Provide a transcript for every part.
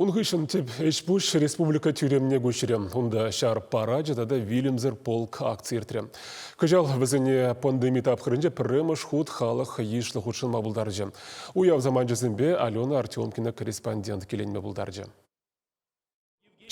Ун хыҫҫӑн тӗп ӗҫ-пуҫ республика тӳремне куҫрӗ. Унта ҫар парачӗ тата вилӗмсӗр полк акци иртрӗ. Кӑҫал вӗсене пандеми тапхӑрӗнче пӗрремӗш хут халӑх йышлӑ хутшӑнма пултарчӗ. Уяв саманчӗсемпе Алена Артемкина корреспондент киленме пултарчӗ.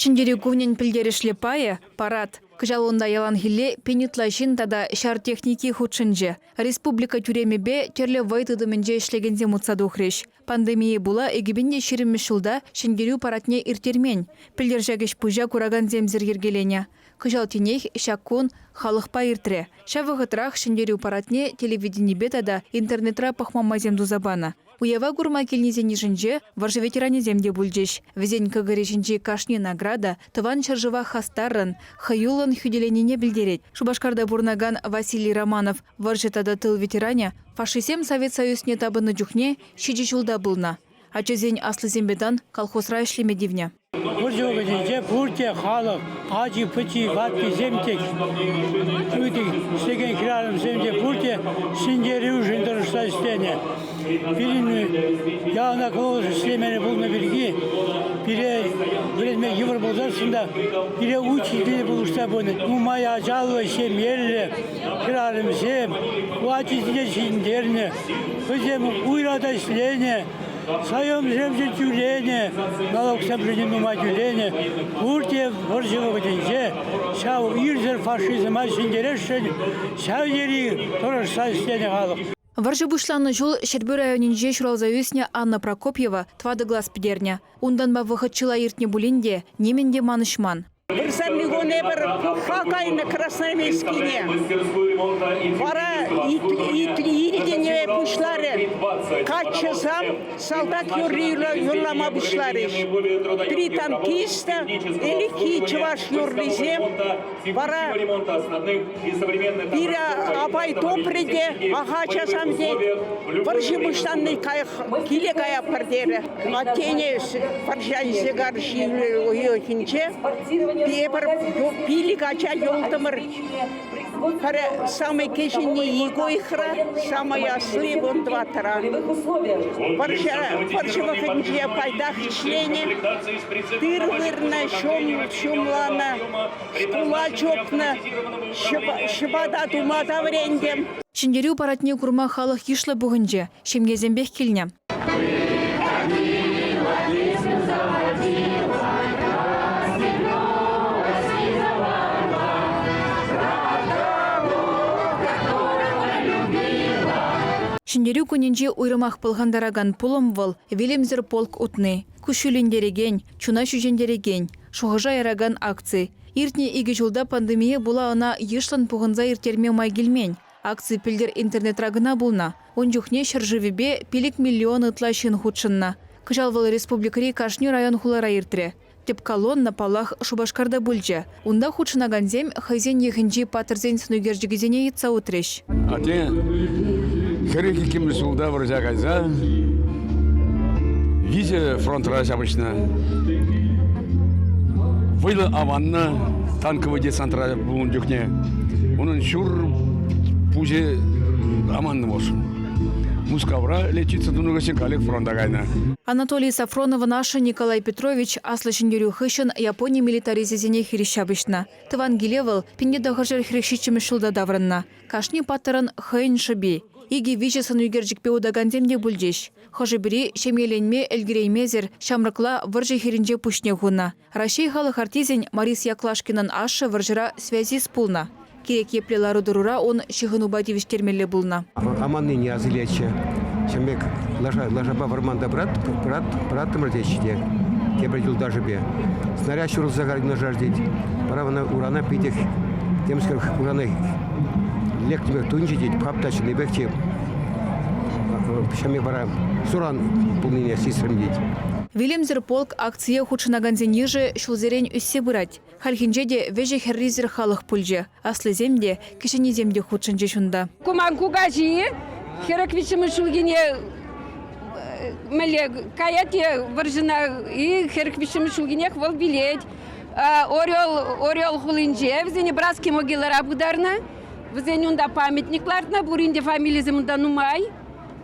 Ҫӗнтерӳ кунӗн пӗлтерӗшлӗ пайӗ – парад. Кӑҫал унта яланхилле пин ытла ҫын тата ҫар техники хутшӑнчӗ. Республика тӳремӗпе тӗрлӗ вӑй тытӑмӗнче ӗҫлекенсем утса тухрӗҫ. Пандемие пула 2020-мӗш ҫулта Ҫӗнтерӳ парадне ирттермен. Пӗлтӗр ҫак ӗҫ-пуҫа куракансемсӗр йӗркеленӗ. Кӑҫал тинех ҫак кун халӑхпа иртрӗ. Ҫав вӑхӑтрах Ҫӗнтерӳ парадне телевиденипе тата интернетра пӑхма майсем туса панӑ. Уява курма килнисен йышӗнче вӑрҫӑ ветеранӗсем те пулчӗҫ. Вӗсен кӑкӑрӗ ҫинчи кашни награда Тӑван ҫӗршыва хастаррӑн, хӑюллӑн хӳтӗленине пӗлтерет. Шупашкарта пурӑнакан Василий Романов вӑрҫӑ тата тыл ветеранӗ фашистсем Совет Союзне тапӑннӑ чухне ҫичӗ ҫулта пулнӑ. Ачасен аслисемпе тан колхозра ӗҫлеме тивнӗ. Вӑрҫӑ вӑхӑтӗнче пурте халӑх, ачи-пӑчи, ваттисем те, ытти ӗҫлекен хӗрарӑмсем те пурте ҫӗнтерӳшӗн тӑрӑшса ӗҫленӗ. Пирӗн яланах колхоз ӗҫлемелле пулнӑ пирки пире вӗренме йывӑр пулсассӑн та пире учитель пулӑшса пынӑ. Нумай ачаллӑ, ҫемьеллӗ хӗрарӑмсем ачисене ҫитӗнтернӗ, хӑйсем уйра та ӗҫленӗ. Заемсемшӗн тӳленӗ, налогсемшӗн нумай тӳленӗ. Пурте вӑрҫӑ вӑхӑтӗнче ҫав ирсӗр фашизма ҫӗнтересшӗн ҫав тери тӑрӑшса ӗҫленӗ халӑх. Вӑрҫӑ пуҫланнӑ ҫул Ҫӗрпӳ районӗнче ҫуралса ӳснӗ Анна Прокопьева тӑватӑ класс пӗтернӗ. Унтанпа вӑхӑт чылай иртнӗ пулин те нимӗн те манӑҫман. Вырсарникун эпир пухха кайнӑ Красноармейскине. Вара иртене пуҫларӗ. Каччӑсам салтак юрри юрлама пуҫларӗҫ. Три танкиста, ӗлӗкхи чӑваш юррисем. Вара пире апай тупрӗ те, аха ачасам тет, вӑрҫӑ пуҫланни киле каятпӑр терӗ. Аттене вӑрҫа илсе карҫи уйӑхӗнче эпир пилӗк ача юлтӑмӑр. Пӗр самый кӗҫӗнни ик уйӑхра, самый асли вун тӑваттӑра. Вӑрҫӑ, вӑрҫӑ вӑхӑтӗнче пайтах ӗҫленӗ, тыр вырнӑ, ҫум ҫумланӑ, шкула чупнӑ, ҫӑпата тума та вӗрентӗм. Ҫӗнтерӳ парадне курма халӑх йышлӑ пухӑнчӗ, ҫемьесемпех килнӗ. Ҫӗнтерӳ кунӗнче уйрӑмах пӑлхантаракан пулӑм вӑл, вилӗмсӗр полк утни. Куҫҫульлентерекен, чуна ҫӳҫентерекен, шухӑша яракан акци. Иртнӗ икӗ ҫулта пандемие пула ӑна йышлӑн пухӑнса ирттерме май килмен. Акци пӗлтӗр интернетра кӑна пулнӑ. Ун чухне ҫӗршывӗпе пилӗк миллион ытла ҫын хутшӑннӑ. Кӑҫал вӑл республикӑри кашни район-хулара иртрӗ. Тӗп колонна, паллах, Шупашкарта пулчӗ. Унта хутшӑнакансем хӑйсен йӑхӗнчи паттӑрсен сӑнӳкерчӗкӗсене йӑтса утрӗҫ. Атте 42-мӗш ҫулта вӑрҫа кайса виҫӗ фронтра ҫапӑҫнӑ. Вӑйлӑ аваннӑ танковый десантра пулнӑ чухне унӑн ҫур пуҫӗ аманнӑ вӑл. Мускавра лечиться тунӑ хыҫҫӑн каллех фронта кайнӑ. Анатолий Сафроновӑн ашшӗ Николай Петрович Аслӑ Ҫӗнтерӳ хыҫҫӑн Япони милитарисчӗсене хирӗҫ ҫапӑҫнӑ. Тӑван киле вӑл 1947 ҫулта таврӑннӑ. Кашни паттӑрӑн хӑйӗн шӑпи. Икӗ-виҫӗ сӑнӳкерчӗкпе утакансем те пулчӗҫ. Хӑшӗ-пӗри ҫемьеленме ӗлкӗреймесӗр ҫамрӑкла вӑрҫӑ хирӗнче пуҫне хунӑ. Раҫҫей халӑх артисчӗн Морис Яклашкинӑн ашшӗ вӑрҫӑра связист пулнӑ. Кирек епле лару-тӑрура ун ҫыхӑнупа тивӗҫтермелле пулнӑ. Аманнине ас илетчӗ. Ҫавӑн пек лаша, лашапа вӑрманта пыраттӑмӑр теҫҫӗ те тепӗр юлташӗпе. Снаряд ҫурӑлса кайнӑ юнашар тет. Вара ӑна урана питех темскер урана лекнӗ пек туйӑнчӗ тет. Хап та чӑннипех те ҫав пек вара суран пулнине сисрӗм тет. Вилӗмсӗр полк акцие хутшӑнакансен йышӗ ҫулсерен ӳссе пырать. Хальхинче те вӗҫӗ-хӗррисӗр халӑх пулчӗ. Аслисем те, кӗҫӗннисем те хутшӑнчӗҫ унта. Ку ман кукаҫи 43-мӗш ҫулхине мӗнле каять те вӑрҫӑна и 43-мӗш ҫулхинех вӑл вилет. Орел, Орел хулинче вӗсене Братский могилӑра пытарнӑ. Вӗсен унта памятник лартнӑ, пурин те фамилисем унта нумай.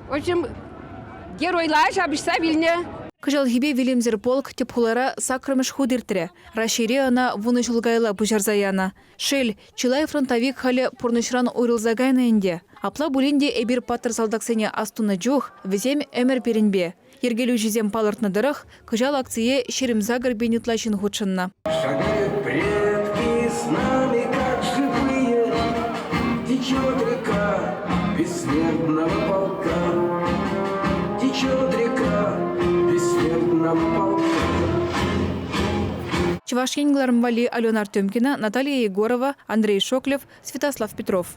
В общем, геройла ҫапӑҫса вилнӗ. Кӑҫалхипе Вилӗмсӗр полк тӗп хулара саккӑрмӗш хут иртрӗ. Раҫҫейре ӑна вунӑ ҫул каялла пуҫарса янӑ. Шел, чылай фронтовик халӗ пурнӑҫран уйрӑлса кайнӑ ӗнтӗ. Апла пулин те эпир паттӑр салтаксене астунӑ чух вӗсем ӗмӗр пирӗнпе. Йӗркелӳҫӗсем палӑртнӑ тӑрӑх, кӑҫал акцие 28 пин ытла ҫын хутшӑннӑ. Шагают предки с нами, как живые, Течет река бессмертного полка. Течет река бессмертного полка. Чӑваш Ен кӑларӑм валли Алена Артемкина, Наталья Егорова, Андрей Шоклев, Святослав Петров.